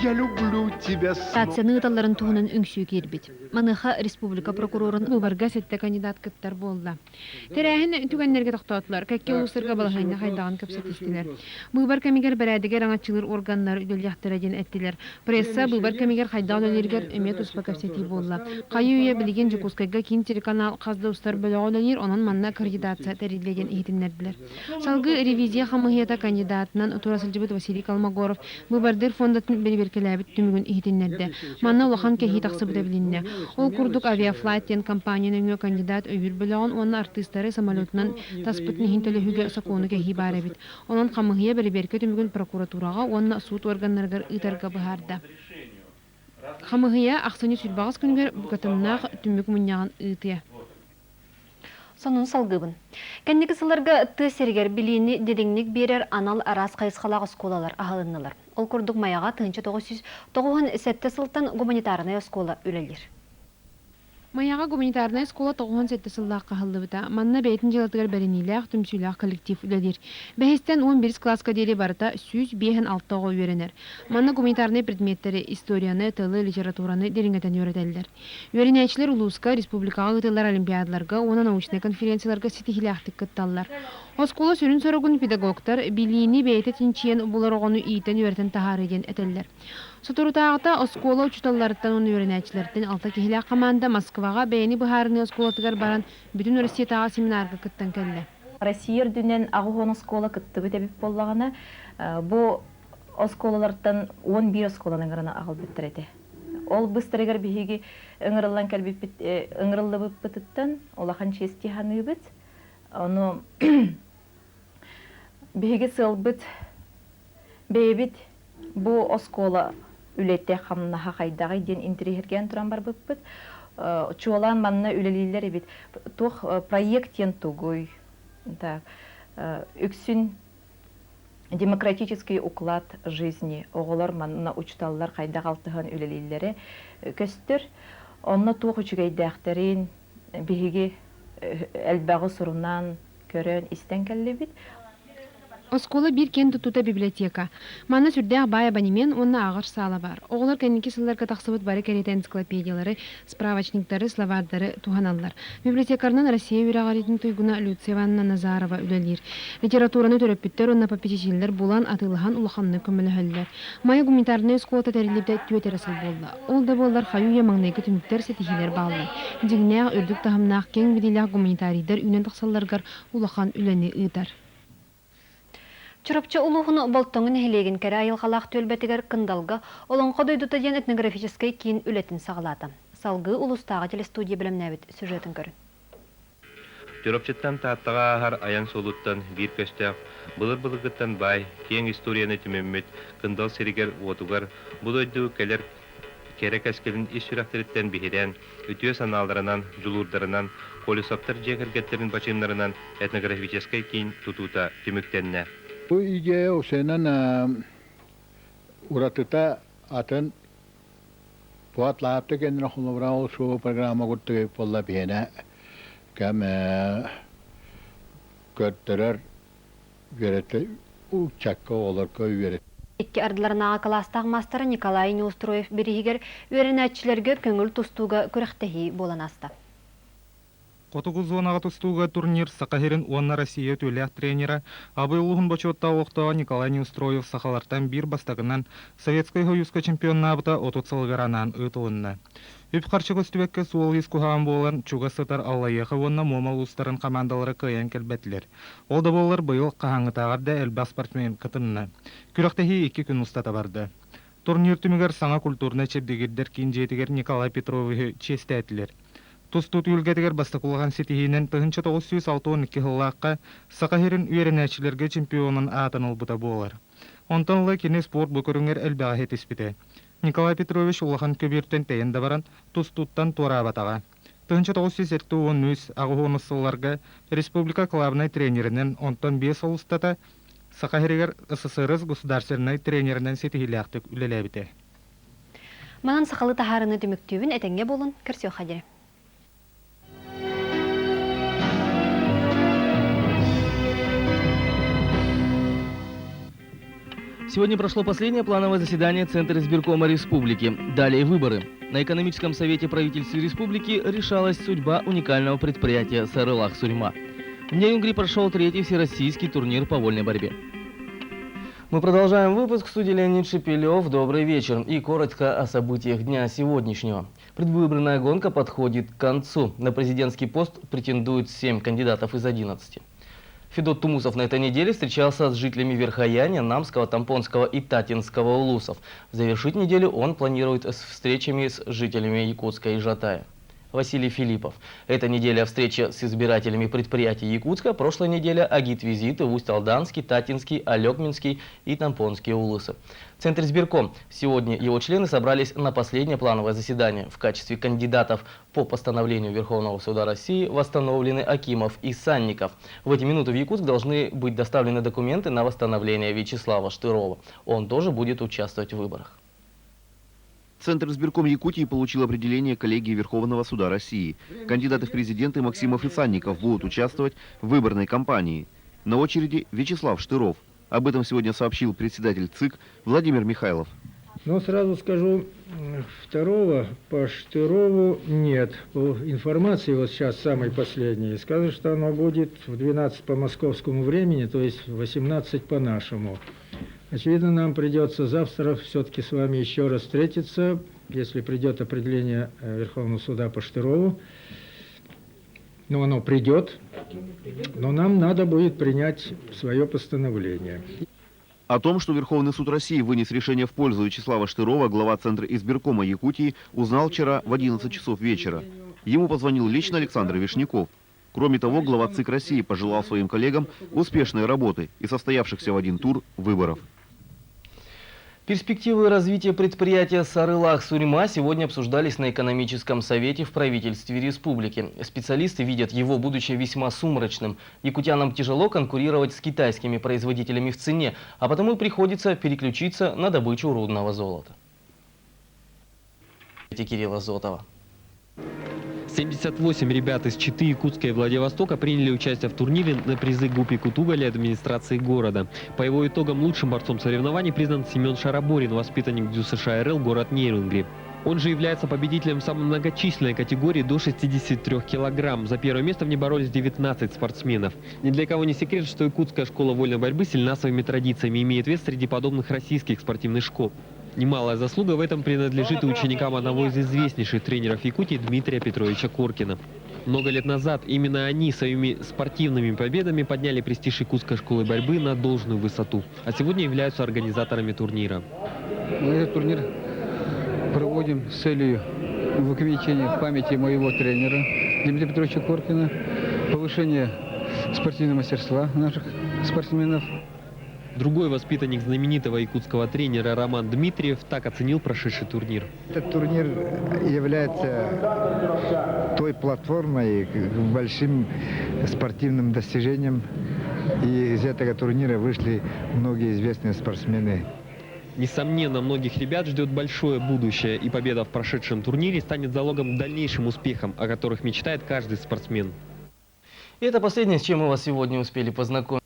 Я люблю тебя Рацияны ыыталларын туһунан үҥсүү киирбит. Маныаха республика прокурорун Быыбарга сэттэ кандидат кыттар буолла. Тэрээһин түгэннэргэ тохтоотулар, кэккэ улуустарга балаһыанньа хайдаҕын кэпсэтистилэр. Быыбар кэмигэр бэрээдэги араҥаччылыыр органнар үлэлиэхтэрэ диэн эттилэр. Пресса быыбар кэмигэр хайдах үлэлииригэр эмиэ туспа кэпсэтии буолла. Хайыы-үйэ билигин Дьокуускайга киин телеканал хас да устар бөлөҕө үлэлиир, онон манна аккредитация тэриллиэ диэн иһитиннэрдилэр. Салгыы ревизия хамыыһыйата кандидатынан тура сылдьыбыт Василий Колмогоров Быыбардыыр фондатын бэрэбиэркэлээбит түмүгүн иһитиннэрдэ. Манна улахан кэһии тахсыбыта билиннэ. Ол курдук Авиафлайт диэн компания нөҥүө кандидат өйүүр бөлөҕүн уонна артыыстары самолетунан таспытын иһин төлөһүүгэ сокуону кэһии баар эбит. Онон хамыыһыйа бэрэбиэркэ түмүгүн прокуратураҕа уонна суут уорганнарыгар ыытарга быһаарда. Хамыыһыйа ахсынньы сүүрбэҕис күнүгэр букатыннаах түмүк мунньаҕын ыытыа. Сонун салгыыбын. Кэнники сылларга тыа сиригэр билиини дириҥник биэрэр анал араас хайысхалаах оскуолалар аһылыннылар. Ол курдук Майаҕа 1997 сылтан гуманитарнай оскуола үлэлиир. Майаҕа гуманитарнай оскуола 97 сыллаахха аһыллыбыта. Манна бэйэтин дьыалатыгар бэриниилээх, түмсүүлээх коллектив үлэлиир. Бэһистэн 11 кылааска диэри барыта 156 оҕо үөрэнэр. Манна гуманитарнай предметтэри, историяны, тылы, литератураны дириҥэтэн үөрэтэллэр. Үөрэнээччилэр улууска, республикаҕа ыытыллар олимпиадаларга уонна научнай конференцияларга ситиһиилээхтик кытталлар. Оскуола сүрүн соругун педагогтар билиини бэйэтэ чинчийэн булар оҕону иитэн-үөрэтэн таһаарыы диэн этэллэр. Соторутааҕыта оскуола учууталларыттан уонна үөрэнээччилэриттэн алта киһилээх хамаанда Москваҕа бэйэни быһаарыныы оскуолатыгар баран Бүтүн Россиятааҕы семинарга кыттан кэллэ. Россия үрдүнэн 80 оскуола кыттыбыт эбит буоллаҕына, бу оскуолалартан 11 оскуоланы ыҥыран аҕалбыттар этэ. Ол быстарыгар биһиги ыҥырыллан кэлбиппит, ыҥырыллыбыппытыттан улахан чиэски саныыбыт. Ону биһиги сыалбыт бэйэбит бу оскуола үлэтэ хамнаһа хайдаҕый диэн интэриэһиргээн туран барбыппыт. Чуолаан манна үлэлииллэр эбит. Туох проект диэн тугуй? Так, үксүн демократический уклад жизни оҕолор манна учууталлар хайдах алтыһан үлэлииллэрэ көстөр. Онно туох үчүгэйдээхтэрин биһиги элбэҕи сурунан, көрөн, истэн кэллибит. Оскуола биир киэн туттуута библиотека. Манна сүрдээх баай абонемент уонна ааҕар саала баар. Оҕолор кэнники сылларга тахсыбыт бары кэриэтэ энциклопедиялары, справочниктары, словардары туһаналлар. Библиотекарынан Россия үөрэҕириитин туйгуна Люция Ивановна Назарова үлэлиир. Литератураны төрөппүттэр уонна попечителлэр булан, атыылаһан улаханнык көмөлөһөллөр. Майа гуманитарнай оскуолата тэриллибитэ түөрт эрэ сыл буолла. Ол да буоллар хайыы-үйэ маҥнайгы түмүктэр, ситиһиилэр бааллар. Дьиҥнээх, үрдүк таһымнаах, киэҥ билиилээх гуманитарийдар үүнэн тахсалларыгар улахан үлэни ыытар. Чурапчы улууһун Болтоҥо нэһилиэгин кэрэ айылҕалаах түөлбэтигэр Кындалга Олоҥхо дойдута диэн этнографическай киин үлэтин саҕалаата. Салгыы улуустааҕы телестудия бэлэмнээбит сюжетын көрүн. Чурапчыттан Тааттаҕа ааһар айан суолуттан биир көстөөх, былыр-былыргыттан баай, киэҥ историяны түмүммүт Кындал сиригэр-уотугар бу дойду кэлэр кэрэ кэскилин ис сүрэхтэриттэн биһирээн, үтүө санааларынан, дьулуурдарынан, Колесовтар дьиэ кэргэттэрин бачыымнарынан этнографическай киин тутуута түмүктэннэ. Бу идея усенан уратыта атын Пуат лаапты кэннэ холобура ол шоу программа курдук буолла биһиэнэ кэм көрдөрөр үөрэтэ учакка оҕолорго үөрэтэ Икки ардыларынааҕы кылаастаах маастара Николай Неустроев бирииһигэр үөрэнээччилэргэ көҥүл тустууга күрэхтэһии буолан ааста. Хотугу зонаҕа тустууга турнир Саха сирин уонна Россия үтүөлээх тренера, Абый улууһун бочуоттаах олохтооҕо Николай Неустроев сахалартан биир бастакынан Советскай Союзка чемпионнаабыта 30 сылыгар анаан ыытылынна. Үп-харчы көстүбэккэ суол-иис куһаҕан буолан, чугас сытар Аллайыаха уонна Муома улуустарын хамаандалара кыайан кэлбэтилэр. Ол да буоллар быйыл хаһааҥҥытааҕар да элбэх спортсмен кытынна. Күрэхтэһии икки күн устата барда. Турнир түмүгэр саҥа культурнай чэбдигирдэр киин дьиэтигэр Николай Петровиһы чиэстээтилэр. Тустуу түһүлгэтигэр бастакы улахан ситиһиинэн 1962 сыллаахха Саха сирин үөрэнээччилэргэ чемпионун аатын ылбыта буолар. Онтон ыла кини спорт бу көрүҥэр элбэҕи ситиспитэ. Николай Петрович улахан көбүөртэн тэйэн да баран, тустууттан туораабатаҕа. 1973 аҕыс сылларга республика главнай тренеринэн, онтон биэс сыл устата Саха сиригэр СССР государственнай тренеринэн ситиһиилээхтик үлэлээбитэ. Манан сахалыы таһаарыыны түмүктүүбүн, этэҥҥэ буолун, көрсүөххэ диэри. Сегодня прошло последнее плановое заседание Центризбиркома Республики. Далее выборы. На экономическом совете правительства республики решалась судьба уникального предприятия «Сарылах Сурьма». В Нерюнгри прошел третий всероссийский турнир по вольной борьбе. Мы продолжаем выпуск. В студии Леонид Шепелев. Добрый вечер. И коротко о событиях дня сегодняшнего. Предвыборная гонка подходит к концу. На президентский пост претендуют 7 кандидатов из 11. Федот Тумусов на этой неделе встречался с жителями Верхояния, Намского, Тампонского и Татинского улусов. Завершить неделю он планирует с встречами с жителями Якутска и Жатая. Василий Филиппов. Эта неделя встреча с избирателями предприятий Якутска, прошлая неделя агит-визиты в Усть-Алданский, Татинский, Олекминский и Тампонский улусы. Центризбирком. Сегодня его члены собрались на последнее плановое заседание. В качестве кандидатов по постановлению Верховного суда России восстановлены Акимов и Санников. В эти минуты в Якутск должны быть доставлены документы на восстановление Вячеслава Штырова. Он тоже будет участвовать в выборах. Центризбирком Якутии получил определение коллегии Верховного суда России. Кандидаты в президенты Максимов и Санников будут участвовать в выборной кампании. На очереди Вячеслав Штыров. Об этом сегодня сообщил председатель ЦИК Владимир Михайлов. Но сразу скажу, второго по Штырову нет. По информации, вот сейчас самой последней, сказано, что оно будет в 12 по московскому времени, то есть в 18 по нашему. Очевидно, нам придется завтра все-таки с вами еще раз встретиться, если придет определение Верховного суда по Штырову. Но оно придет, но нам надо будет принять свое постановление. О том, что Верховный суд России вынес решение в пользу Вячеслава Штырова, глава Центризбиркома Якутии узнал вчера в 11 часов вечера. Ему позвонил лично Александр Вишняков. Кроме того, глава ЦИК России пожелал своим коллегам успешной работы и состоявшихся в один тур выборов. Перспективы развития предприятия «Сарылах Сурьма» сегодня обсуждались на экономическом совете в правительстве республики. Специалисты видят его будущее весьма сумрачным. Якутянам тяжело конкурировать с китайскими производителями в цене, а потому и приходится переключиться на добычу рудного золота. Кирилла Зотова. 78 ребят из Читы, Якутска и Владивостока приняли участие в турнире на призы ГУП Якутуголя администрации города. По его итогам лучшим борцом соревнований признан Семен Шараборин, воспитанник ДЮСШ РЛ город Нерюнгри. Он же является победителем самой многочисленной категории до 63 килограмм. За первое место в ней боролись 19 спортсменов. Ни для кого не секрет, что якутская школа вольной борьбы сильна своими традициями и имеет вес среди подобных российских спортивных школ. Немалая заслуга в этом принадлежит и ученикам одного из известнейших тренеров Якутии Дмитрия Петровича Коркина. Много лет назад именно они своими спортивными победами подняли престиж якутской школы борьбы на должную высоту, а сегодня являются организаторами турнира. Мы этот турнир проводим с целью увековечения памяти моего тренера Дмитрия Петровича Коркина, повышения спортивного мастерства наших спортсменов. Другой воспитанник знаменитого якутского тренера Роман Дмитриев так оценил прошедший турнир. Этот турнир является той платформой, большим спортивным достижением. И из этого турнира вышли многие известные спортсмены. Несомненно, многих ребят ждет большое будущее, и победа в прошедшем турнире станет залогом дальнейшим успехам, о которых мечтает каждый спортсмен. И это последнее, с чем мы вас сегодня успели познакомить.